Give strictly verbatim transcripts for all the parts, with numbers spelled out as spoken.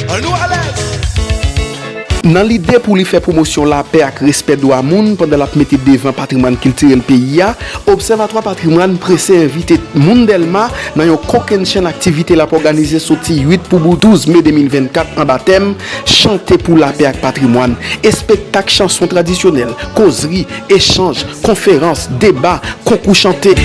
An nou alèz! Nan lide pou li fè pwomosyon lapè ak respè dwa moun pandan l ap mete devan patrimwàn kiltirèl peyi a, Obsèvatwa Patrimwàn prese envite moun Dèlma nan yon kokennchenn aktivite l ap òganize soti uit pou bout douz me de mil vennkat anba tèm Chante pou lapè ak patrimwàn. Espektak chanson tradisyonèl, kozri, echanj, konferans, deba, konkou chante.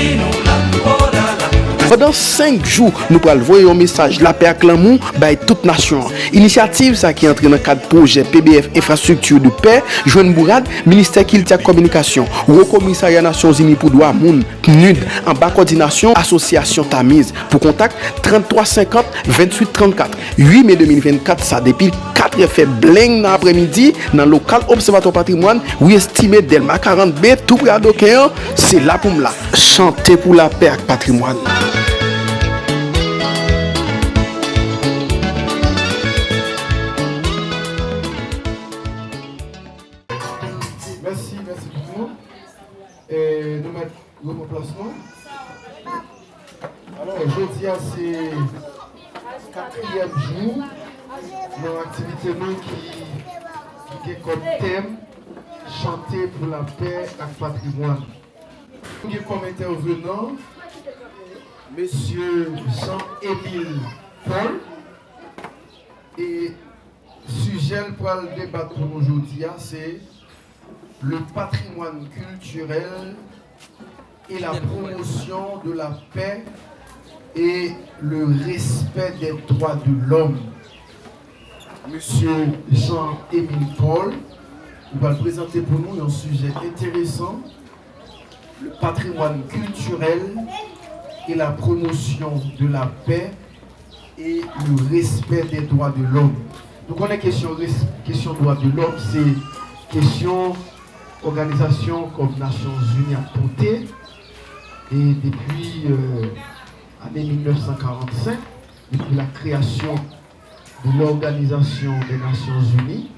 Pandan senk jou, nou pral voye yon mesaj lapè ak lanmou bay tout nasyon an. Inisyativ sa ki antre nan kad pwojè P B F Infrastructure de Paix jwenn bourad Ministè Kilti ak Kominikasyon, Wo Komisarya Nasyonzini pou Dwa Moun, PNUD, anba kòdinasyon Asosyasyon Tamiz. Pou kontak, trant twa senkant, venntuit trannkat. Uit me de mil vennkat sa, depi katrè fè bleng nan aprèmidi, nan lokal Obsèvatwa Patrimwàn, ri Estime, Dèlma karant B, tou pre Adoken an, se la pou m la. Chante pou lapè ak patrimwàn. Mèsi, mèsi pou nou. E, nou mèt repran plas nou. Alò, jodi a se katriyèm jou nan aktivite nou ki, ki gen kòm tèm Chante pou lapè ak patrimwàn. Nou gen kòm entèvenan mesye Jean Émile Paul. E sijè l pral debat pou nou jodi a, se le patrimoine culturel et la promotion de la paix et le respect des droits de l'homme. Mesye Jean Émile Paul, li pral prezante pou nou yon sijè enteresan, le patrimoine culturel et la promotion de la paix et le respect des droits de l'homme. Nou konnen kesyon res-, kesyon dwa de lòm, se kesyon òganizasyon kòm Nasyonzini ap pote, e depi, euh, ane mil nèf san karannsenk, depi la kreyasyon de l'Organisation des Nations Unies,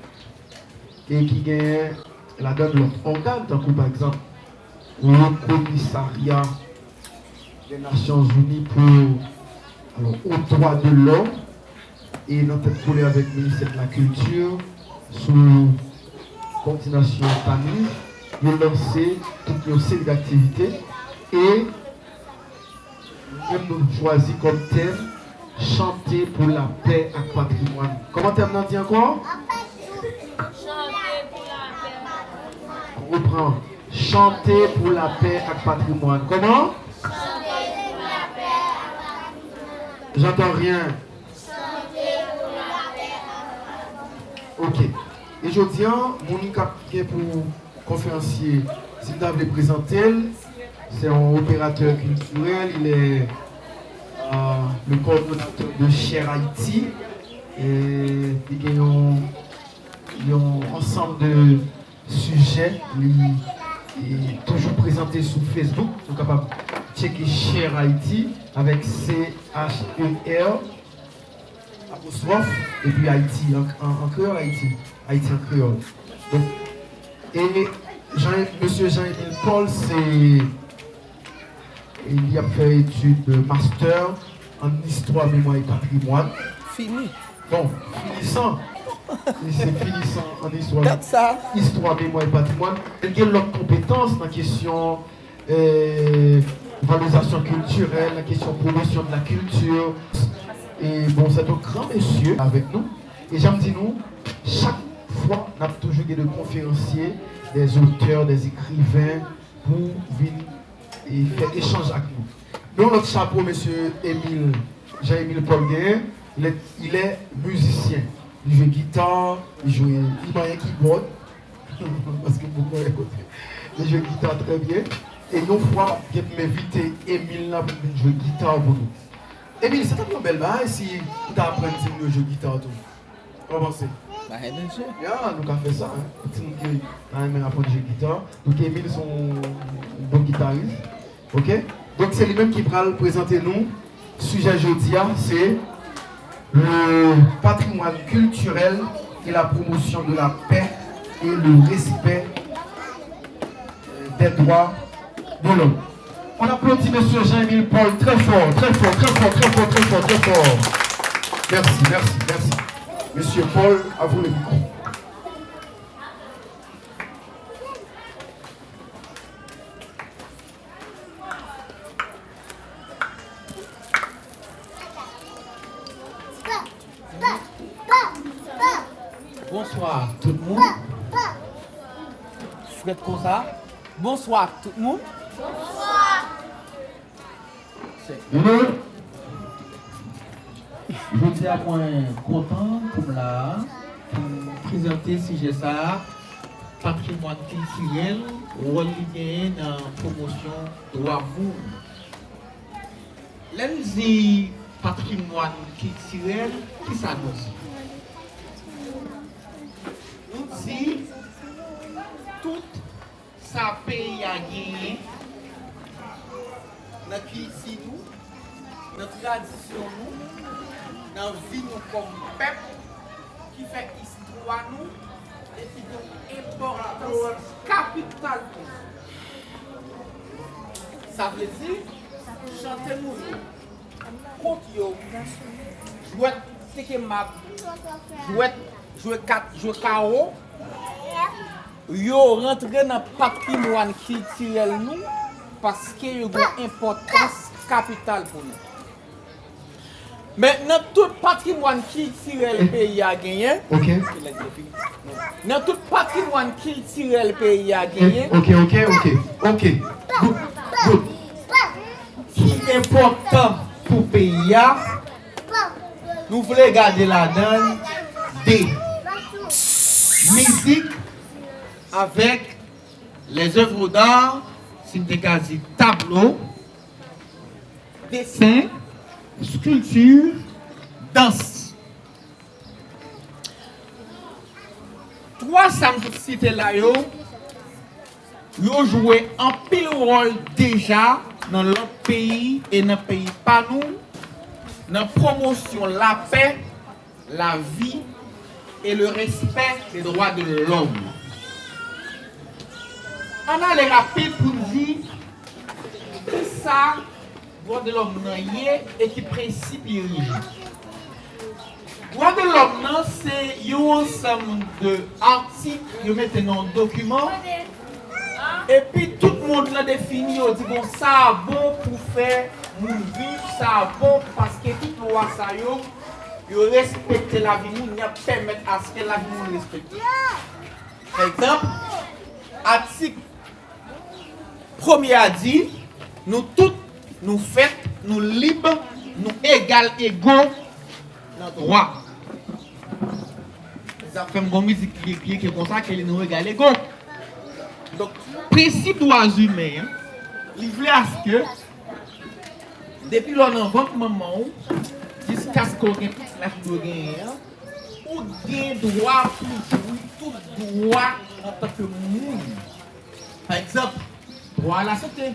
e ki genyen ladan lòt ògàn, tankou pa egzanp, Wo Komisarya de Nasyonzini pou, alò, o dwa de lòm, e nan tèt kole avèk Ministè de la Kilti, sou kòdinasyon Tamiz, yo lanse tout yon seri d aktivite, e nou menm nou chwazi kòm tèm Chante pou lapè ak patrimwàn. Kòman tèm nan di ankò? Chante pou lapè ak patrimwàn. Repran. Chante pou lapè ak patrimwàn. Kòman? Chante pou lapè ak patrimwàn. J'entends rien. Chante pou lapè ak patrimwàn. Ok. E jodi a, moun k ap gen pou konferansye, si m ta vle prezante l, c'est un opérateur culturel, il est, euh, le coordonnateur de Share Haïti, e li gen yon, yon ansanm de sijè li, li toujou prezante sou Facebook. Ou kapab tcheke Share Haïti avèk C H E R apostwòf, epi Ayiti, an, an, an kreyòl, Ayiti, Ayiti an kreyòl. Donk, e Jean, mesye Jean Émile Paul, se, e li ap fè etid master an istwa, memwa e patrimwàn. Fini. Bon, finisan. Li se finisan an istwa, istwa, memwa e patrimwàn. Li gen lòt konpetans nan kesyon e, valorizasyon kiltirèl, la kesyon pwomosyon de la kilti. E, bon, c'est un grand monsieur avec nous. E jan m di nou, chak fwa, n ap toujou gen de konferansye, des auteurs, des écrivains pou vin e fè echanj ak nou. Yon lòt chapo, mesye Émile, Jean Émile Paul genyen, il est, il est musicien. Li jwe gita, li jwe, li manyen kibòd. Paske m poko wè kote. Li jwe gita trè byen. E yon fwa, m ap gen pou m envite Émile la pou l vin jwe gita pou nou. Émile, sa t ap yon bèl bagay si ou ta aprann timoun yo jwe gita tou. Kòman w panse? Bagay danje. Ya, nou ka fè sa, hein. Pou timoun ki ta renmen aprann jwe gita. Donk, Émile se yon bon gitaris. Ok? Donk, se li menm ki pral prezante nou sijè jodi a, se le patrimoine culturel et la promotion de la paix et le respect, euh, des droits de l'homme. On applaudit monsieur Jean-Émile Paul très fort, très fort, très fort, très fort, très fort, très fort. Merci, merci, merci. Mesye Paul, à vous le micro. Bonswa tout moun. Frèt konsa. Bonswa tout moun. Jodi a, mwen kontan pou m la a, pou m prezante sijè sa a, patrimwàn kiltirèl, wòl li genyen nan pwomosyon dwa moun. Lè n di patrimwàn kiltirèl, kisa nou di? Nou di tout sa peyi a genyen nan kilti nou, nan tradisyon nou, nan vi nou kòm pèp, ki fè istwa nou e ki gen yon enpòtans kapital pou nou. Sa vle di, chante nou yo, kont yo, jwèt teke mak, jwèt, jwe kat, jwe kawo, yo rantre nan patrimwàn kiltirèl nou paske yo gen enpòtans kapital pou nou. Men nan tout patrimwàn kiltirèl peyi a genyen, Ok. nan tout patrimwàn kiltirèl peyi a genyen, Ok, ok, ok, ok. Good, good. Ki enpòtan pou peyi a, nou vle gade ladan l de mizik avèk les œuvres d'art, si m te ka di tablo, desen, skilti, dans. Twa sa m sot site la yo, yo jwe anpil wòl deja nan lòt peyi e nan peyi pa nou, nan pwomosyon lapè, la vie et le respect des droits de l'homme. Ann ale rapid pou n di kisa dwa de lòm nan ye e ki prensip li rije. Dwa de lòm nan se yon ansanm de atik yo mete nan yon dokiman, epi tout mond lan defini, yo di, bon, sa a bon pou fè moun viv, sa a bon paske tout lwa sa yo, yo respekte lavi moun, y ap pèmèt aske lavi moun respekte. Pa egzanp, atik premye a di, nou tout, nou fèt, nou lib, nou egal ego nan dwa. Sa fè m gon mizik ki, ki, ki konsa, ke li nou egal ego. Donk, prensip dwa imen an, li vle aske depi lè w nan vant manman w, jiskaske w gen tout laj ou dwe genyen an, ou gen dwa pou jwi tout dwa antanke moun. Pa egzanp, dwa a lasante,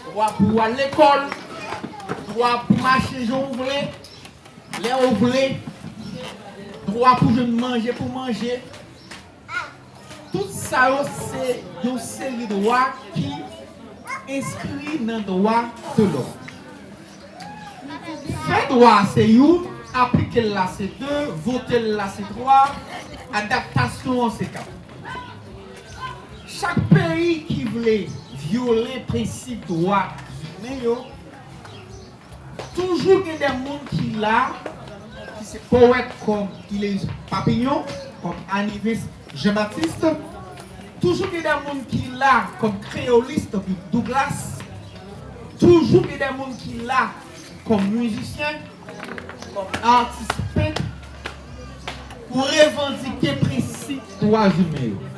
dwa pou w al lekòl, dwa pou mache jan w vle, lè w vle, dwa pou jwenn manje pou manje. Tout sa yo se yon seri dwa ki enskri nan dwa de lòm. Fè dwa a se youn, aplike l la se de, vote l la se twa, adaptasyon an se kat. Chak peyi ki vle vyole prensip dwa imen yo, toujou gen de moun ki la, ki se powèt kòm Iléus Papillon, kòm Anivis Jean-Baptiste, toujou gen de moun ki la kòm kreyolis tankou Douglas, toujou gen de moun ki la kòm mizisyen, kòm atis pent, pou revandike prensip dwa imen yo.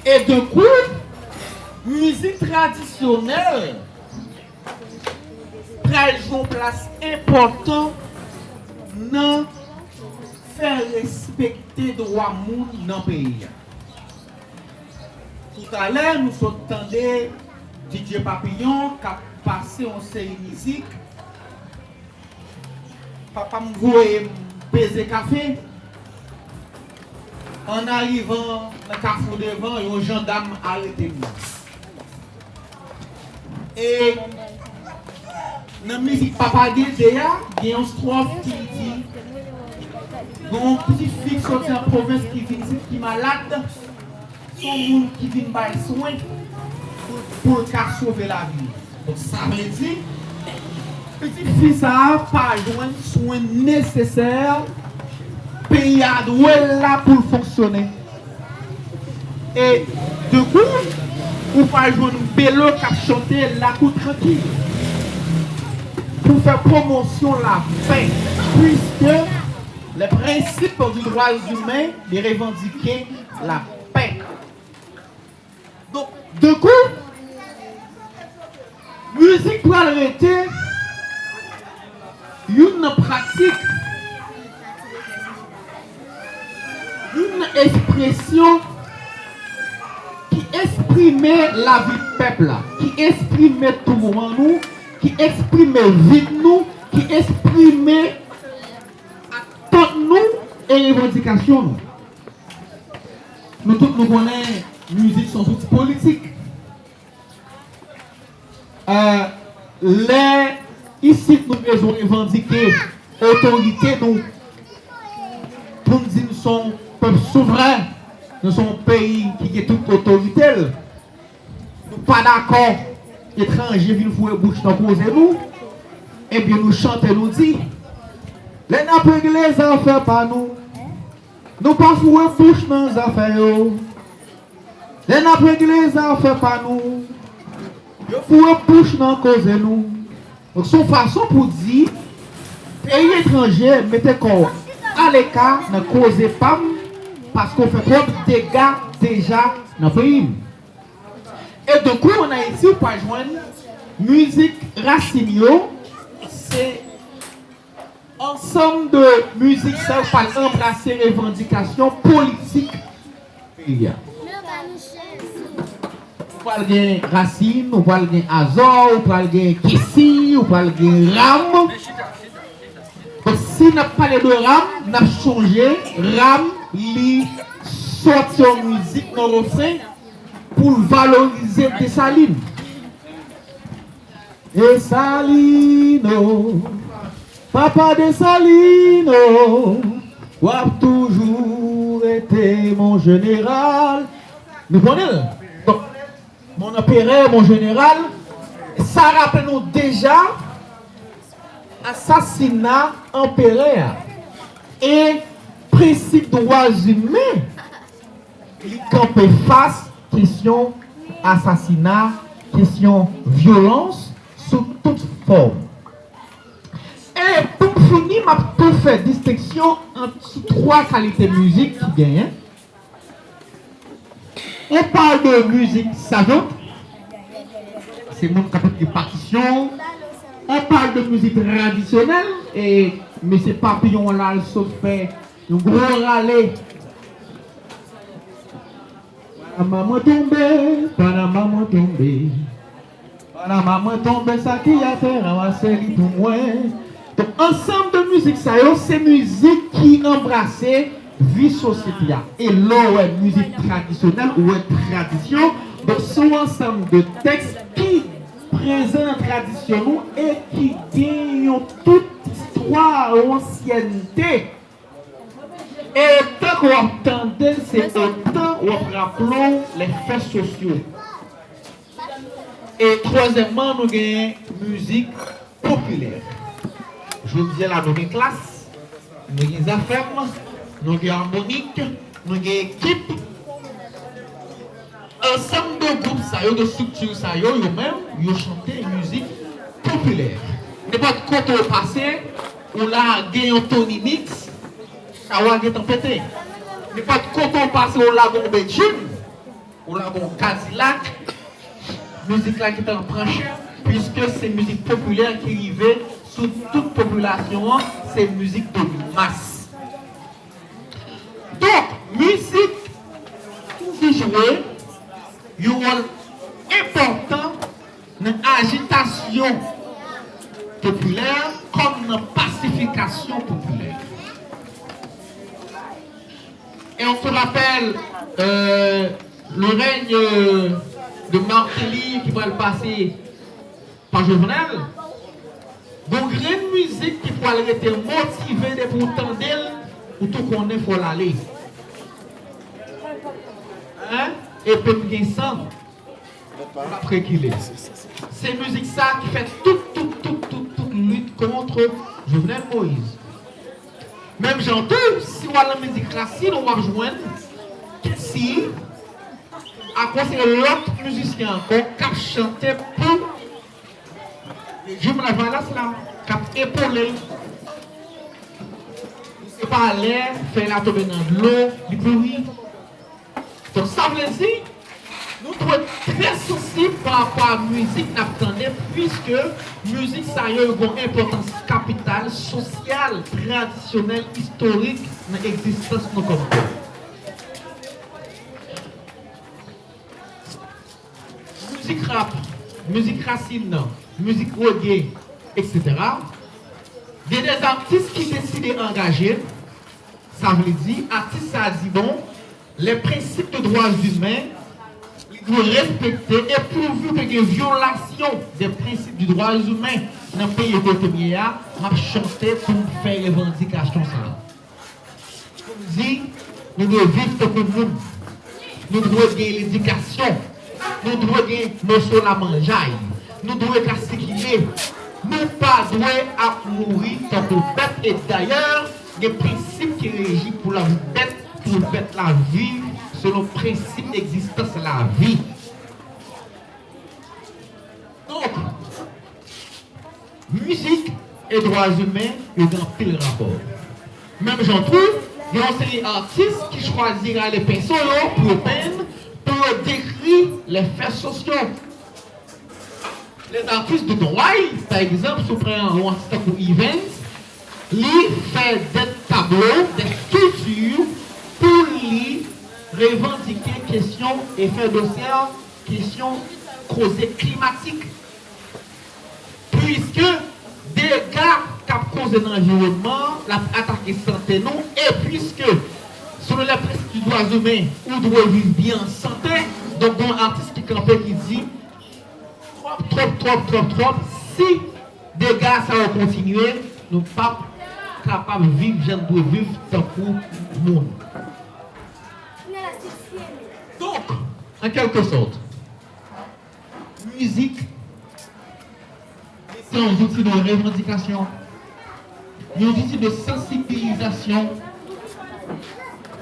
E de kou, mizik tradisyonèl pral jwe yon plas enpòtan nan fè respekte dwa moun nan peyi a. Toutalè, nou sot tande D J Papillon k ap pase yon seri mizik. Papa m voye m peze kafe. An arivan nan Kafou Devan, yon jandam arete m. E nan mizik Papa Gede a, gen yon stròf ki di, Gen yon ti fi ki soti an pwovens ki vin isit ki malad. Se yon moun ki vin bay swen pou, pou l ka sove lavi l. Donk, sa vle di, pitit fi sa a pa jwenn swen nesesè peyi a dwe l la pou l fonksyone. E de kou, ou pral jwenn Belo k ap chante lakou trankil pou fè pwomosyon lapè, puiske les principes du droit humain de revendiquer la paix. Donk, de kou, mizik pral rete youn nan pratik, youn nan ekspresyon ki eksprime lavi pèp la, ki eksprime toulman nou, ki eksprime vid nou, ki eksprime atant nou e revandikasyon nou. Nou tout nou konnen mizik se yon zouti politik. Eh, lè isit nou bezwen revandike otorite nou, pou n di n se yon pèp souvren, nou se yon peyi ki gen tout otorite l, nou pa dakò etranje vin foure bouch nan koze nou, ebyen nou chante nou di, lè n ap regle zafè pa nou, nou pa foure bouch nan zafè yo. Lè n ap regle zafè pa nou, yo foure bouch nan koze nou. Donk, se yon fason pou di, peyi etranje, mete kò w aleka nan koze pa m, paske w fè twòp dega deja nan peyi m. E donk, wi, ann Ayiti, ou pa jwenn mizik rasin yo, se ansanm de mizik sa yo pral anbrase revandikasyon politik peyi a. Ou pral gen rasin, ou pral gen azò, ou pral gen kesi, ou pral gen ram. Donk, si n ap pale de ram, n ap chonje ram, li sòti yon mizik nan refren pou l valorize Desalin. Desalino, papa Desalino, w ap toujou rete mon jeneral. Nou konnen l. Donk, mon anperè, mon jeneral, sa raple nou deja asasina anperè a. E prensip dwa imen li kanpe fas kesyon asasina, kesyon vyolans sou tout fòm. E pou m fini, m ap tou fè distenksyon ant twa kalite mizik ki genyen. On parle de mizik savant, se moun k ap ekri patisyon. On parle de mizik tradisyonèl, e mesye Papiyon la, l sot fè yon gwo rale. Panama mwen tonbe, Panama mwen tonbe. Panama mwen tonbe, sa ki atè, ranmase li pou mwen. Donk, ansanm de mizik sa yo, se mizik ki anbrase vi sosyete a. E lè w wè mizik tradisyonèl, ou wè tradisyon, donk, se yon ansanm de tèks ki prezan nan tradisyon nou e ki gen yon tout istwa, yon ansyènte. E otan ke w ap tande l, se otan w ap raple w lè fè sosyo. E twazyèmman, nou gen mizik popilè. Jodi a la, nou gen Klass, nou gen Zafèm, nou gen Harmonik, nou gen Ekip. Ansanm de gwoup sa yo, de estrikti sa yo, yo menm, yo chante mizik popilè. Nenpòt kote w pase, ou lage yon Tony Mix, chawa gentan pete. Nenpòt kote w pase, ou lage yon Bedjine, ou lage yon Kadilak, mizik la gentan pran chè, piske se mizik popilè ki rive sou tout popilasyon an, se mizik de mas. Donk, mizik toujou jwe yon wòl enpòtan nan ajitasyon popilè kòm nan pasifikasyon popilè. E on se rapèl, euh, le règne, euh, de Martelly ki pral pase pa Jovenel, gon grenn mizik ki pral rete motive depi w tande l, Ou tou konnen fò l ale. Hein? Epe m gen san. L ap rekile. Se mizik sa ki fè tout, tout, tout, tout, tout lit kont Jovenel Moïse. Menm jan tou, si w al nan mizik rasin, w ap jwenn Kensy, akoz se lòt mizisyen ankò k ap chante pou rejim Lavalas la, k ap epole l. Se pa lè fèy la tonbe nan dlo, li pouri. Donk, sa vle di, nou dwe trè sansib pa rapò a mizik n ap tande, piske mizik sa yo, yo gen yon enpòtans kapital, sosyal, tradisyonèl, istorik nan egzistans nou kòm pèp. Mizik rap, mizik rasin nan, mizik reggae, etsetera. Gen de atis ki deside angaje l, sa vle di, atis sa a di, bon, les principes de droits humains, li dwe respekte, e pouvi ke gen vyolasyon de prensip de droits humains nan peyi kote m ye a, m ap chante pou m fè revandikasyon sa a. Pou m di, nou dwe viv tankou moun. Nou dwe gen ledikasyon. Nou dwe gen moso lamanjay. Nou dwe ka sikile. Nou pa dwe ap mouri tankou bèt. E dayè, gen prensip ki reji pou lavi bèt, pou bèt la viv selon prensip egzistans lavi. Donk, mizik e dwa imen yo gen anpil rapò. Menm jan tou, gen yon seri atis ki chwazi rale penso yo pou yo penn, pou yo dekri lè fè sosyo. Lè atis de Noray, pa egzanp, si w pran yon atis tankou Evens, li fè de tablo, de skilti pou li revandike kesyon e fè dosè kesyon koze klimatik. Piske dega k ap koze nan anviwònman an, l ap atake sante nou, e piske, selon lè prensip di dwa imen, ou dwe viv byen an sante, donk, gen yon atis ki kanpe ki di, twòp, twòp, twòp, twòp, twòp, si dega sa yo kontinye, nou p ap kapab viv jan n dwe viv tankou moun. Donk, an kèlkesòt, mizik se yon zouti de revandikasyon, yon zouti de sansibilizasyon.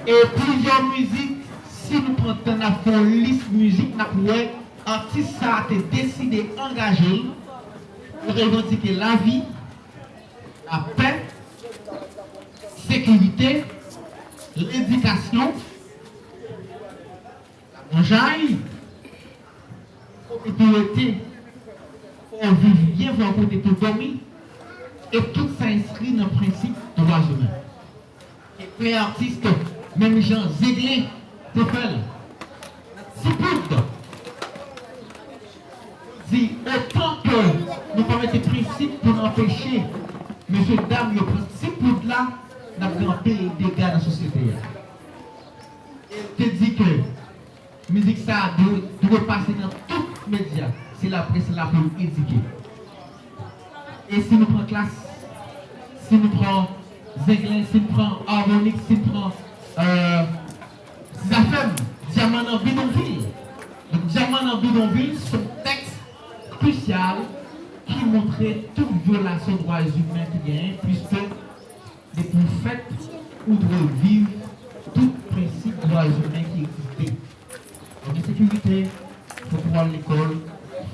E plizyè mizik, si nou pran tan n ap fè yon lis mizik, n ap wè atis sa a te deside angaje l pou revandike lavi, lapè, sekirite, ledikasyon, lamanjay, kote pou rete, fò w viv byen, fò w kote pou dòmi, e tout sa enskri nan prensip dwa imen. E premye atis, menm jan Zeglen te fè l, Ti Poud, di, otan ke nou pa mete prensip pou n anpeche mesye dam yo pran Ti Poud la, n ap gen anpil dega nan sosyete a. E l te di ke mizik sa a dwe, dwe pase nan tout medya. Se laprès la pou l edike. E si nou pran Klass, si nou pran Zeglen, si nou pran Harmonik, si nou pran, euh, Zafèm, Dyaman nan Bidonvil. Donk, Dyaman nan Bidonvil se yon tèks krisyal ki montre tout vyolasyon dwa imen ki genyen, piske depi w fèt, ou dwe viv tout prensip dwa imen ki egziste. Fò w gen sekirite, fòk ou al lekòl,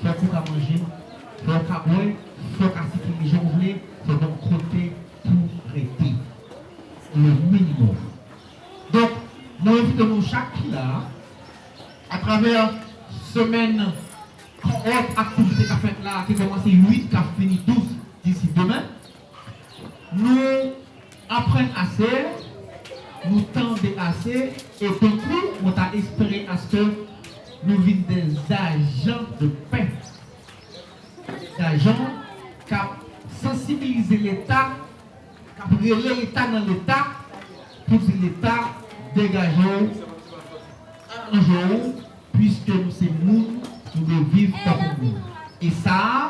fòk ou ka manje, fòk ou ka bwè, fòk ou ka sikile jan w vle, fòk w gen yon kote pou rete. Se le minimòm. Donk, mwen envite nou chak ki la a, atravè semèn kowòt aktivite k ap fèt la, ki kòmanse uit, k ap fini douz disi demen, nou aprann ase, nou tande ase, e tankou mwen ta espere aske nou vin des agents de paix. Des agents k ap sansibilize Leta, k ap rele Leta nan Leta, pou di Leta, degaje w, aranje w, piske nou se moun, nou dwe viv tankou moun. E sa a,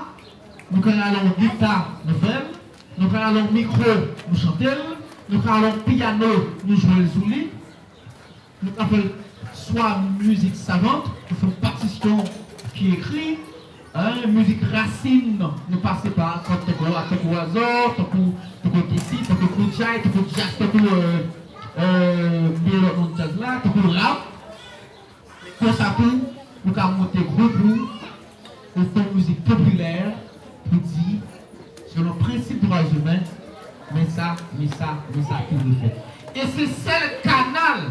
nou ka rale yon gita, nou fè l, nou ka rale yon mikwo, nou chante l, Nou ka al yon pyano, nou jwe l sou li. Nou ka fè l swa mizik savant, nou fè yon patisyon ki ekri, hein, mizik rasin, nou pase pa kòd tankou, tankou Azò, tankou, tankou Kesi, tankou Koutchay, tankou djaz, tankou, euh, euh, m bliye lòt non djaz la, tankou rap. Konsa tou, ou ka monte gwoup ou, ou fè mizik popilè pou di, selon prensip dwa imen, men sa, men sa, men sa ki dwe fèt. E se sèl kanal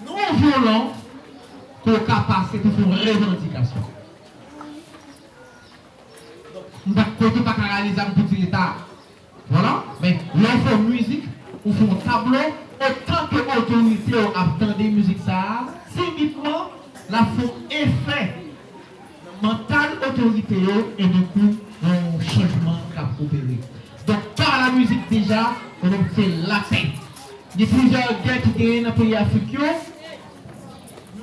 non vyolon ke w ka pase pou fè yon revandikasyon. M pa, kote w pa ka rale zam pou di Leta, vwala, men lè w fè mizik, ou fè yon tablo, otan ke otorite yo ap tande mizik sa a, tibitman, l ap fè yon efè nan mantal otorite yo, e donk, yon chanjman k ap opere. Donk, pa la mizik deja, nou se lapè. Gen plizyè gè ki genyen nan peyi Afrik yo,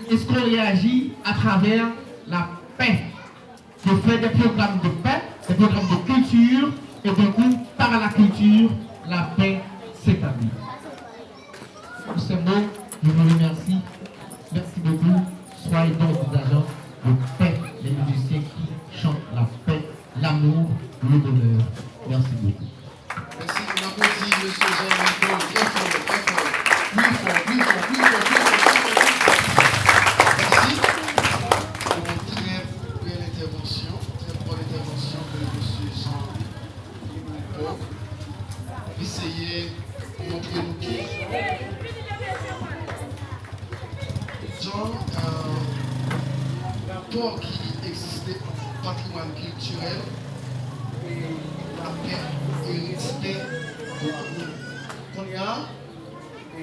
Unesco reyaji atravè lapè. De faire des programmes de paix, des programmes de culture, et d'un coup, par la culture, la paix s'établit. Sur ces mots, je vous remercie. Merci beaucoup. Soyez donc des agents de paix, les musiciens qui chantent la paix, l'amour, le bonheur. Merci beaucoup. Mèsi, n aplodi mesye Jean Louis Paul trè fò, trè fò. Pli fò, pli fò, pli fò, pli fò, pli fò, pli fò. Mèsi pou yon trè bèl entèvansyon, trè bèl entèvansyon ke mesye Jean Louis Paul eseye montre nou ke jan, euh, rapò ki egziste ant patrimwàn kiltirèl e lapè e respè dwa moun. Kounye a, e,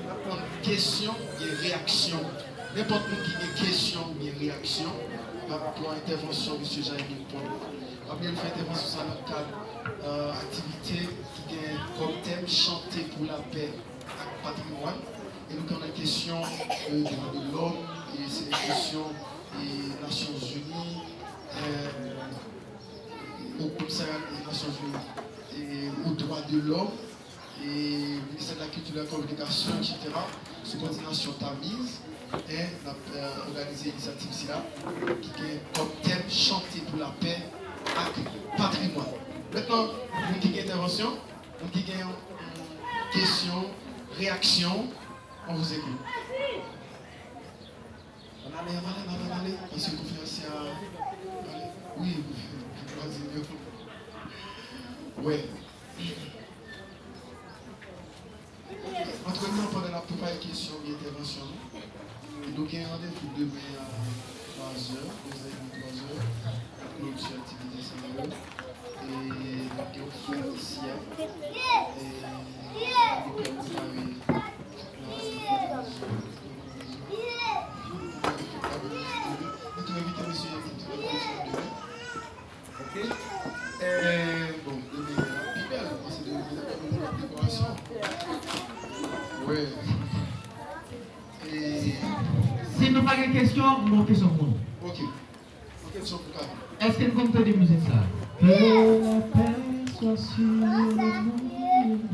n ap pran kesyon oubyen reyaksyon. Nenpòt moun ki gen kesyon oubyen reyakssyon pa rapò a entèvansyon mesye Jean Emile Paul la. Apre, l fè entèvansyon sa nan kad, euh, aktivite ki gen kòm tèm Chante pou lapè ak patrimwàn. E nou konnen kesyon, euh, dwa de lòm, e se kesyon, e Nasyonzini, euh, o Komisarya Nasyonzini, e o dwa de lòm, e Ministè de la Kilti, de la Kominikasyon, etsetera, sou kòdinasyon Tamiz, e n ap, euh, òganize inisyativ sila, ki gen kòm tèm Chante pou lapè ak patrimwàn. Mentnan, moun ki gen entèvansyon, moun ki gen yon kesyon, reyaksyon, on vous écoute. Ann ale, ann ale, ann ale, ann ale, paske konferansye a, wi, vwazin yo. Wè. Antretan, pandan n ap prepare kesyon oubyen entèvansyon nou, nou gen randevou demen a twa zè, de zè a twa zè, pou kloti aktivite sa yo. E n ap gen yon fèt isi a. E n ap prepare. Nou tou envite mesye Jean Louis Paul demen. Ok? Eh, bon, demen a pi bèl, paske demen gen dekorasyon. Wi. E si nou pa gen kesyon, m gen yon kesyon pou nou. Ok. Yon kesyon pou Kami. Èske n konn tande mizik sa? Que la paix soit sur le monde.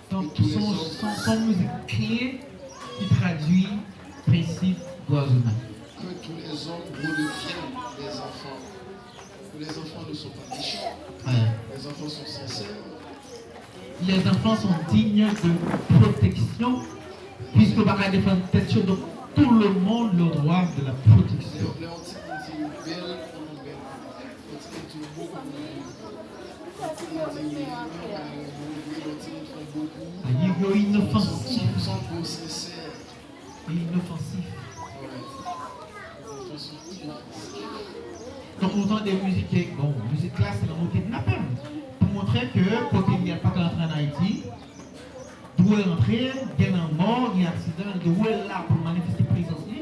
Donk, se yon, se yon, se yon mizik kle ki tradui prensip dwa imen. Que tous les hommes redeviennent des enfants. Que les enfants ne sont pas méchants. Ouais. Les enfants sont sincères. Les enfants sont dignes de protection, puisque ou pa ka defann tèt yo, donc tout le monde a le droit de la protection. Lè, lè yon timoun di ou bèl, ou bèl. Lè yon timoun di ou bèl, lè yon timoun di ou bèl, lè yon timoun fè yon bon kou. Yo inofansif. Son, son, son bon sensè. E inofansif. Donk, nou tande mizik, bon, mizik la, se lanmou kidnapè. Pou montre ke kote li a pa ka rantre ann Ayiti, dwe rantre, gen lanmò, gen aksidan, li dwe la pou l manifeste prezans li.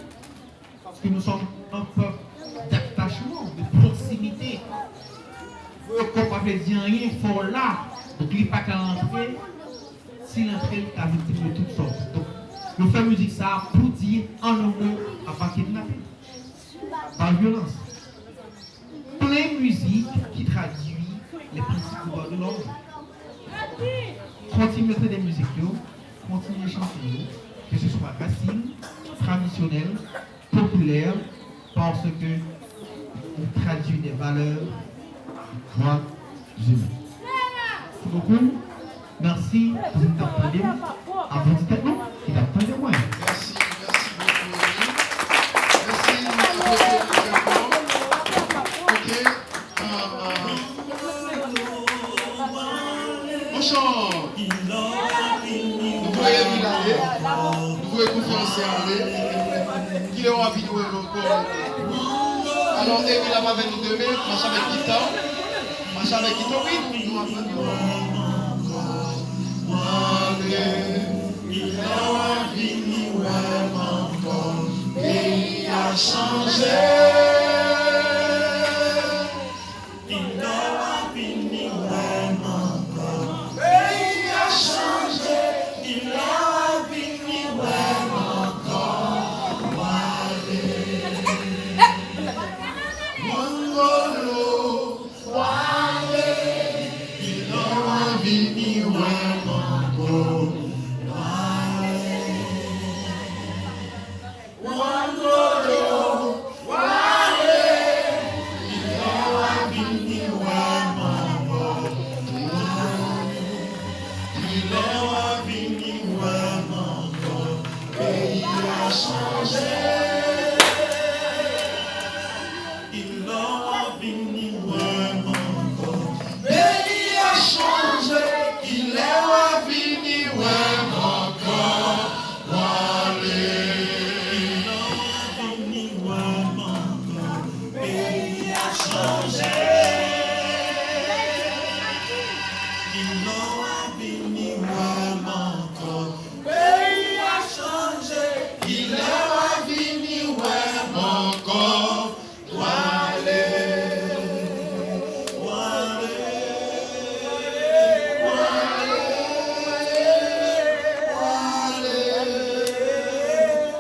Paske nou sòm yon pèp d'atachman, de pwoksimite. Voye kò pa vle di anyen, fò w la. Donk li pa ka rantre. Si l antre, li ka viktim de tout sòt. Donk, nou fè mizik sa a pou di, an yon mo, apa kidnapin, apa vyolans. Plen mizik ki tradui les principes des droits de l'homme. Kontinye tande mizik yo, kontinye chante yo, ke se swa rasin, tradisyonèl, popilè, paske nou tradui des valeurs, droits humains. Mèsi bokou. Mèsi pou moun k ap tande m. Aplodi tèt nou ki t ap tande mwen. Mèsi, mèsi bokou, Emile. Mèsi, aplodi Emile fò. Ok. Ah, ah. Monchè, nou voye Emile ale. Nou voye konferans la ale. Kilè w ap vini wè m ankò? Alò, Emile ap avè nou demen. Mache avèk gita. Mache avèk gita, wi, nou ap tande w. Kilè w ap vini wè m ankò? Peyi a chanje. Kilè w ap vini wè m ankò? Peyi a chanje. Kilè w ap vini wè m ankò? Wale. Wangolo, wale. Kilè w ap vini wè m ankò? Wale. Wangolo, wale. Kilè w ap vini wè m ankò? Kilè w ap vini wè m ankò? Peyi a chanje. Kilè w ap vini wè m ankò? Peyi a chanje. Kilè w ap vini wè m ankò? Wale. Kilè w ap vini wè m ankò? Peyi a chanje. Kilè w ap vini wè m ankò? Peyi a chanje. Kilè w ap vini wè m ankò? Wale, wale, wale,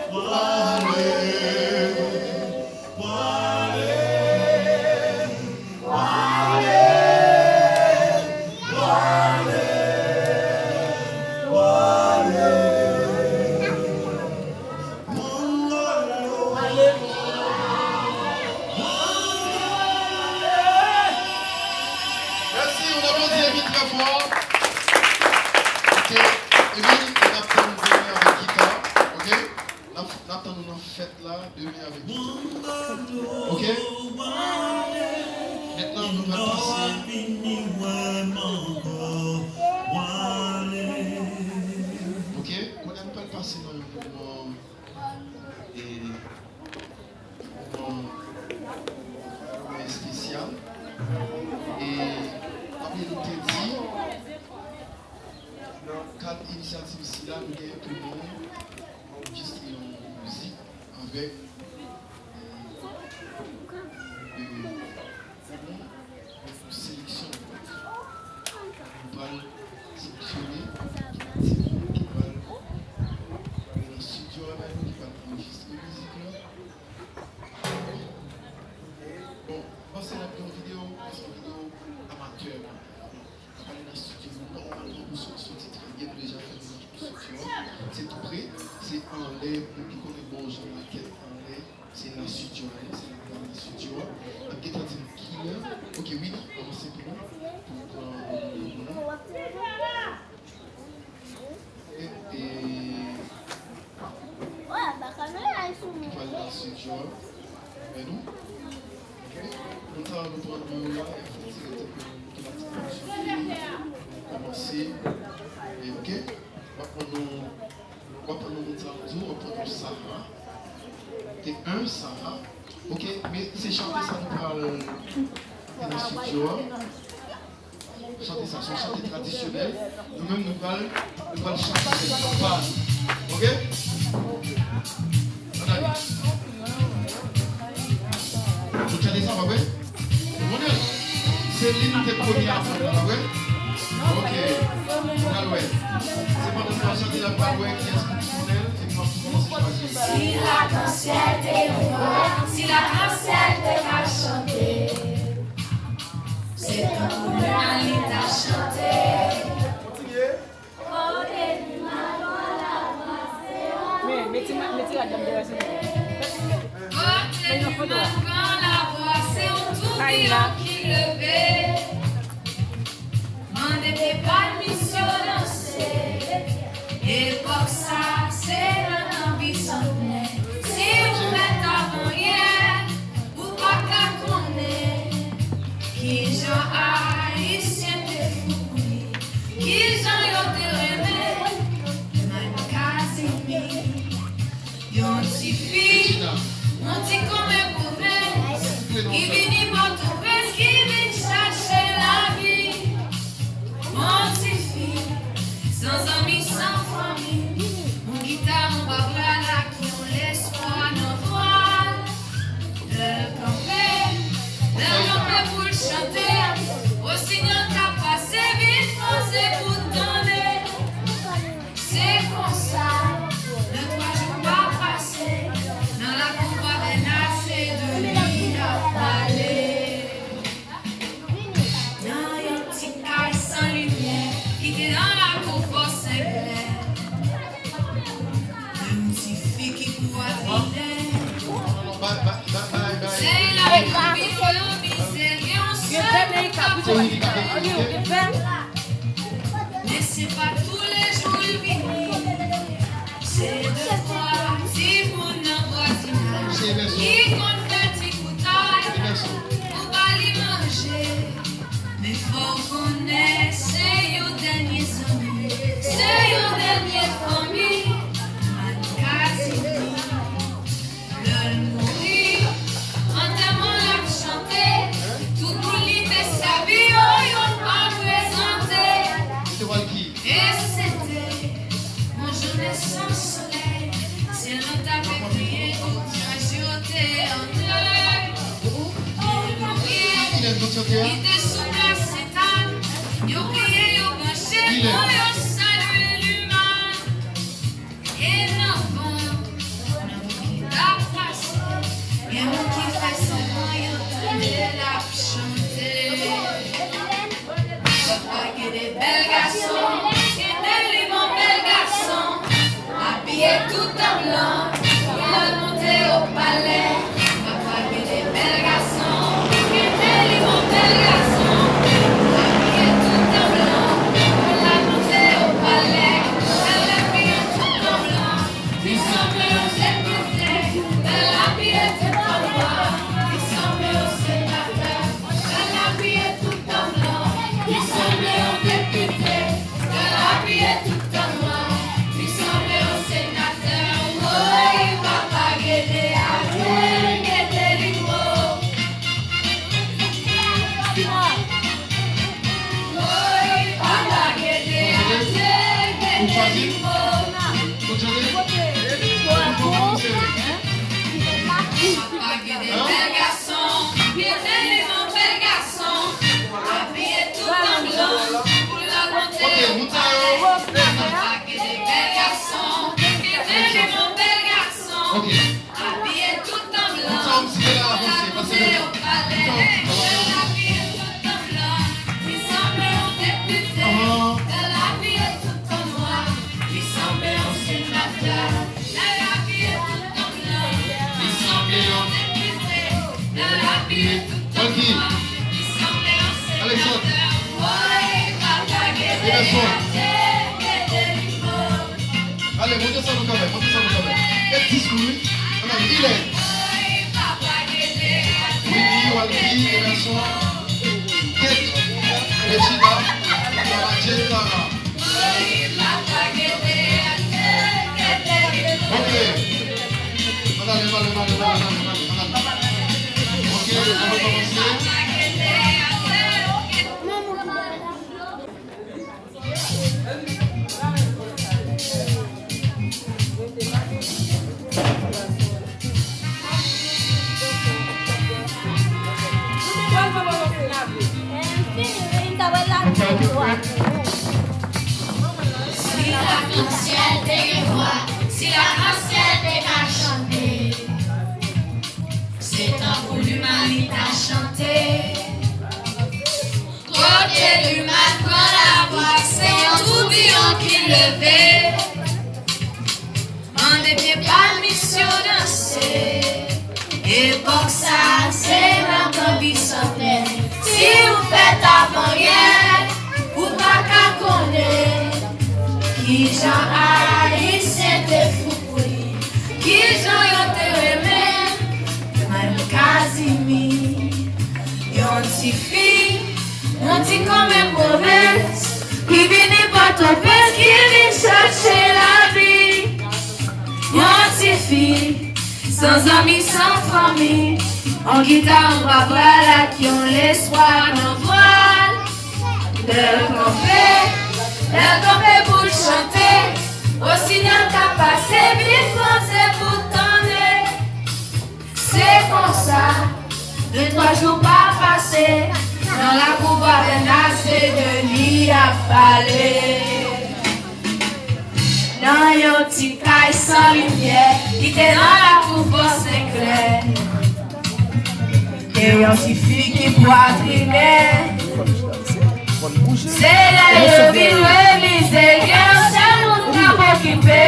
wale, wale, wale, wale, wale, wale. Mèsi, on applaudit Emile très fort. Ok, Emile, n ap tann ou demen avèk gita, ok? N ap, n ap tann ou nan fèt la demen avèk gita. Ok? Mentnan, nou pral pase. Ok, kounye a nou pral pase nan yon moman e, yon moman espesyal. E, kòm nou te di, nan kad inisyativ sila, nou genyen pou nou anrejistre yon mizik avèk, e, e, yon seleksyon. Nou pral seleksyone timoun ki pral nan estidyo a, ba nou ki pral anrejistre mizik la. Bon, m panse n ap gen yon videyo, se yon videyo amatè. N ap ale nan estidyo, nou nòmalman nou sot soti trè byen, nou deja fè demach pou estidyo a. Se tou pre, se anlè, moun ki konnen bon jan makèt anlè. Se la estidyo a ye, se la, la estidyo a. N ap gentan di nou kilè. Ok, Winnie, avanse pou nou, pou nou pran, pou nou. E, e, nou pral la estidyo a. Men nou. Ok? Nou ta, nou pran nou la, e fè dirèkteman otomatikman sou fini. Kòmanse. E, ok? W ap pran nou, w ap pran nou moun sa yo di w, w ap pran nou Sahara. Te un Sahara. Ok, men se chante sa nou pral fè nan estidyo a. Chante sa, se yon chante tradisyonèl. Nou menm, nou pral, nou pral chante baz. Ok? Ann ale. Nou chante sa, pa vre? Ou konnen l. Se li nou te premye aprann la, pa vre? Ok. Nou pral wè. Se pandan nou ap chante la, nou pral wè kiyès ki pi konnen l, epi nou ap kòmanse chwazi. Si lakansyèl te yon vwa, si lakansyèl te ka chante, se tankou lè li ta chante. Kontinye. Kote li madan lavwa se yon Men, men ti ma-, men ti rad la m te wè sou mwen. Kote li madan lavwa se yon toubiyon ki leve. Mande pe pèmisyon danse. Epòk sa se nan tan bisantnè. Si ou mèt avan yè, ou pa ka konnen kijan Ayisyen te fou pou li, kijan yo te renmen Mad Kazimi. Yon ti fi, yon ti kòmè pwovens, ki vini Pòtoprens, ki vin chache lavi. Yon ti fi, san zanmi, san fanmi, yon gita, yon babral ak yon lespwa nan vwa l. Lè l kanpe, lè l kanpe pou l chante, wosinyal k ap pase vin poze pou tande. Se konsa, nan twa jou pa pase, nan lakou Pavè Nase de li y ap pale. Nan yon ti kay san limyè ki te nan lakou Fò Senglè, yon ti fi ki kou a trilè. Se la yo vin ranvize l, gen yon sèl moun k ap fè. Men se pa toulejou l vini. Se de twa timoun nan vwazinaj ki konn fè ti koutay pou ba li manje. Men fò w konnen se yon dènye zanmi, se yon dènye fanmi. Mad Kazimi, lè l mouri, antèman l ap chante, tout moun li te sèvi yo, youn pa prezante. E se te yon jounen san solèy, syèl lan t ap ekriye, obraj yo te an dèy. Gen lorye ki te sou plas Sentàn, yo priye, yo branche, pou yo salye Luma. E nan van, nan van ki t ap pase, gen moun ki fè sanblan yo tande l ap chante. Papa gen de bèl gason, gen de li bon bèl gason, abiye tout an blan, pou l al monte o palè. Papa gen de bèl gason, gen de li bon bèl gason, abiye tout an blan, pou l al monte o palè. Bèl abiye tout an blan, li sanble yon depite, bèl abiye tout an nwa, li sanble yon senatè. Bèl abiye tout an blan, li sanble yon depite. Bèl abiye tout an nwa, li sanble yon senatè. Woy, papa Gede atè, Gede li mo. Woy, papa Gede atè, Gede li mo. Papa Gede bèl gason, Gede li mo bèl gason. Abiye tout an blan, pou l al monte o palè. Papa Gede bèl gason, Gede li mo bèl gason. Abiye tout an blan, pou l al monte o palè. Bèl abiye tout an blan, li sanble yon depite. Bèl abiye tout an nwa, li sanble yon senatè. Bèl abiye tout an blan, li sanble yon depite. Bèl abiye tout an nwa, li sanble yon senatè. Woy, papa Gede atè, Gede li mo. Ale, monte sa nou ka fè, monte sa nou ka fè. E diskou, wi. Ann ale, ilè. Wiki, Walky, Emerson, Kate, Regina, Sarah Jane, Sarah. Ok. Ann ale, ann ale, ann ale. Ok, ann ale, kòmanse. Si lakansyèl te gen vwa, si lakansyèl te ka chante, se tankou Luma li ta chante. Kote Luma pran lavwa, se yon toubiyon ki leve. Mande pye pa misyon danse. Epòk sa a se nan tan bisantnè. Si ou fèt avan yè, ou pa ka konnen kijan Ayisyen te fou pou li, kijan yo te renmen Mani Kazimi. Yon ti fi, yon ti konmè pwovens, ki vini Pòtoprens, ki vin chache lavi. Yon ti fi, san zanmi, san fanmi, yon gita anba bra l ak yon lespwa nan vwa l. Lè l kanpe, lè l kanpe pou l chante, Rosinyòl k ap pase, vin poze pou tande. Se konsa, de twa jou pa pase, nan lakou Gwavenal se de li y ap pale. Nan yon ti kay san limyè, ki te nan lakou Fò Senklè. Gen yon ti fi ki pwatrinen. Se lè yo vin remize, gen yon sèl moun k ap okipe.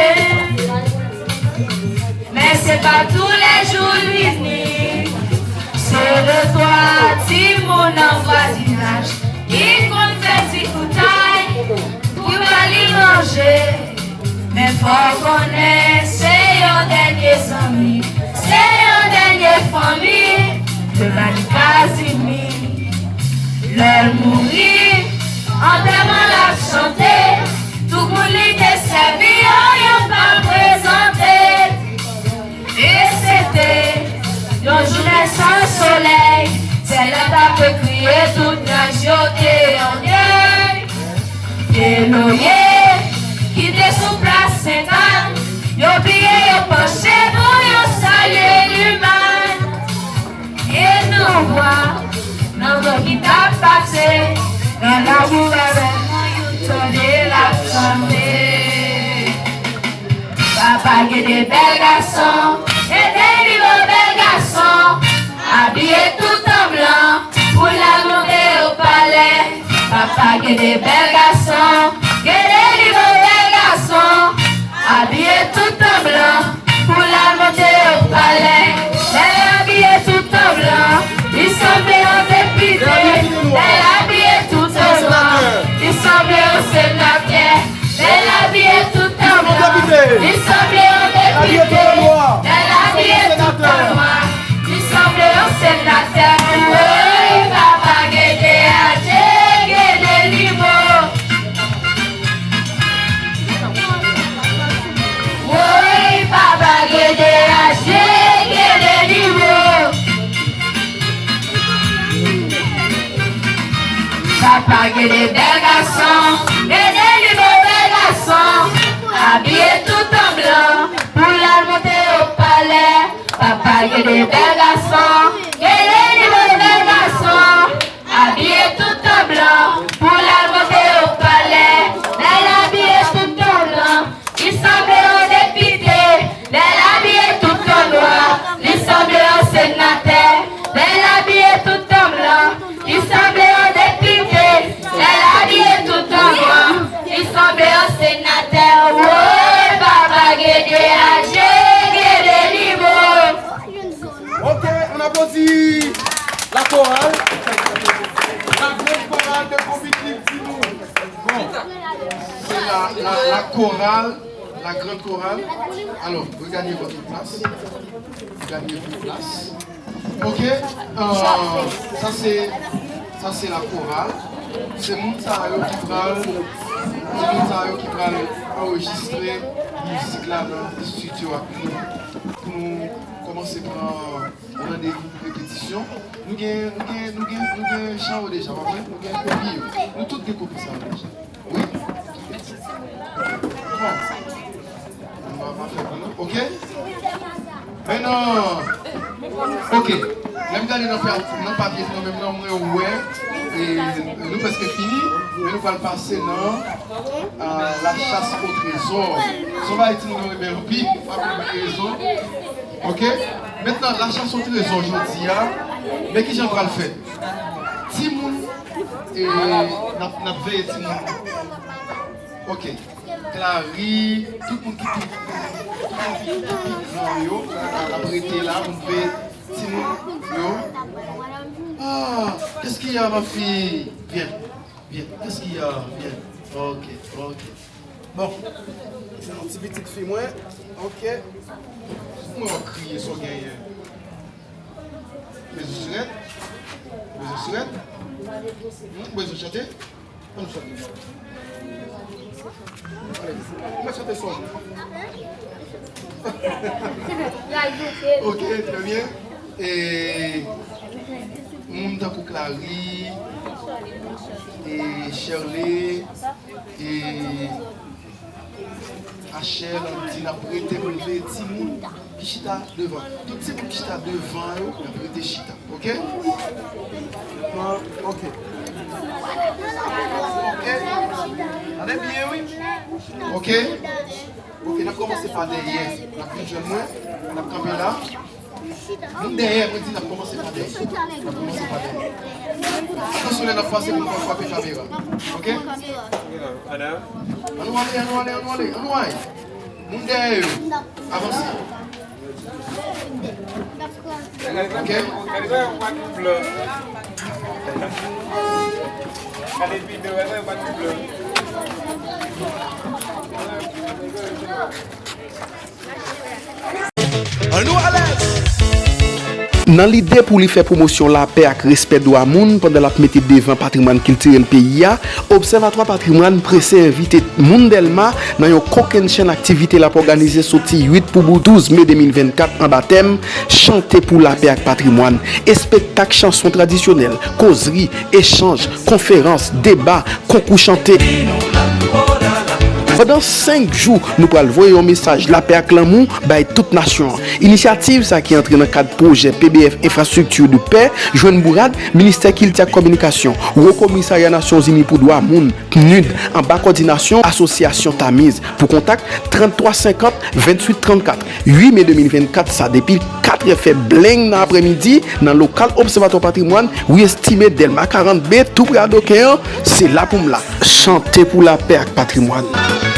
Men se pa toulejou l vini. Se de twa timoun nan vwazinaj ki konn fè ti koutay pou ba li manje. Men fò w konnen, se yon dènye zanmi, se yon dènye fanmi de Mani Kazimi. Lè l mouri, antèman l ap chante, tout moun li te sèvi yo, yo pa prezante. E se te yon jounen san solèy, sèl la t ap kriye, tout nyaj yo te an dèy. Te loye ki te sou plas Sentàn, yo pliye, yo panche pou yo salye Luma. E nan vwa, nan vwa ki t ap pase, nan lakou avè mwen yo tande l ap chante. Papa gen de bèl gason, ede li bo bèl gason, abiye tout an blan, pou l al monte o palè. Papa gen de bèl gason, ede li bo bèl gason, abiye tout an blan, pou l al monte o palè. Lè l abiye tout an blan, li sanble yon depite. Lè l abiye tout an nwa, li sanble yon senatè. Lè l abiye tout an blan, li sanble yon depite. Lè l abiye tout an nwa, li sanble yon senatè. Woy, papa gede aje, gede li bo. Woy, papa gede aje, gede li bo. Papa gen de bèl gason, gen de li bo bèl gason, abiye tout an blan, pou l al monte o palè. Papa gen de bèl gason, gen de li bo bèl gason, abiye tout an blan, pou l al monte o palè. Lè l abiye tout an blan, li sanble yon depite. Lè l abiye tout an nwa, li sanble yon senatè. Lè l abiye tout an blan, li sanble yon depite. Lè l abiye tout an nwa, li sanble yon senatè. Woy, papa gede aje, gede li bo. Ok, on applaudit la chorale. La grande chorale de Covid Live Dimoun. Bon, c'est la, la, la chorale, la grande chorale. Alors, regagnez votre place. Regagnez votre place. Ok, euh, ça c'est, ça c'est la chorale. Se moun sa yo ki pral, se moun sa yo ki pral anrejistre mizik la nan estidyo ak nou. Pou nou kòmanse pran randevou pou repetisyon. Nou gen, nou gen, nou gen, nou gen chan yo deja, pa vre? Nou gen kopi yo. Nou tout gen kopi sa yo deja. Wi. Bon. Mwen pa fè pou nou. Ok? Men non. Ok. Lè m gade nan pa-, nan papye mwen menm nan, mwen wè, e, e, Pral pase nan, euh, la chasse au trésor. Se yon bagay timoun yo renmen anpil, pa pou bon rezon. Ok? Mentnan, la chasse au trésor jodi a, men kijan l pral fèt? Timoun, e, n ap, n ap veye timoun. Ok. Clary, tout moun ki pi, tout moun ki pi gran yo, n ap rete la pou n veye timoun yo. Ah, qu'est-ce qu'il y a, ma fille? Viens. Bien. Qu'est-ce qu'il y a? Bien. Ok, ok. Bon. Se yon ti pitit fi mwen. Ok. Mwen w ap kriye sa w genyen. Bezwen sirèt? Bezwen sirèt? Hmm, bezwen chante? Ann chante. Ale, mwen chante sa w vle. Ok, très bien. E moun tankou Clary, e Shirley, e Achel, Andy, n ap rete pou n veye timoun ki chita devan. Tout timoun ki chita devan yo, n ap rete chita. Ok? Ok. Ok. Gade byen, wi. Ok. Ok, n ap kòmanse pa dèyè. N ap vin jwenn mwen. N ap kanpe la. Moun dèyè, mwen di n ap kòmanse pa dèyè. N ap kòmanse pa dèyè. Atansyon lè n ap pase pou nou pa frape kamera. Ok? Ann nou ale, ann nou ale, ann nou ale, ann nou ale. Moun dèyè yo, avanse. Ok? Ann nou alèz! Nan lide pou li fè pwomosyon lapè ak respè dwa moun pandan l ap mete devan patrimwàn kiltirèl peyi a, Obsèvatwa Patrimwàn prese envite moun Dèlma nan yon kokennchenn aktivite l ap òganize soti uit pou bout douz me de mil vennkat anba tèm Chante pou lapè ak patrimwàn. Espektak chanson tradisyonèl, kozri, echanj, konferans, deba, konkou chante. Pandan senk jou, nou pral voye yon mesaj lapè ak lanmou bay tout nasyon an. Inisyativ sa ki antre nan kad pwojè P B F Infrastructure de Paix jwenn bourad Ministè Kilti ak Kominikasyon, Wo Komisarya Nasyonzini pou Dwa Moun, PNUD, anba kòdinasyon Asosyasyon Tamiz. Pou kontak, trant twa senkant, venntuit trannkat. Uit me de mil vennkat sa, depi katrè fè bleng nan aprèmidi, nan lokal Obsèvatwa Patrimwàn, ri Estime, Dèlma karant B, tou pre Adoken an, se la pou m la. Chante pou lapè ak patrimwàn.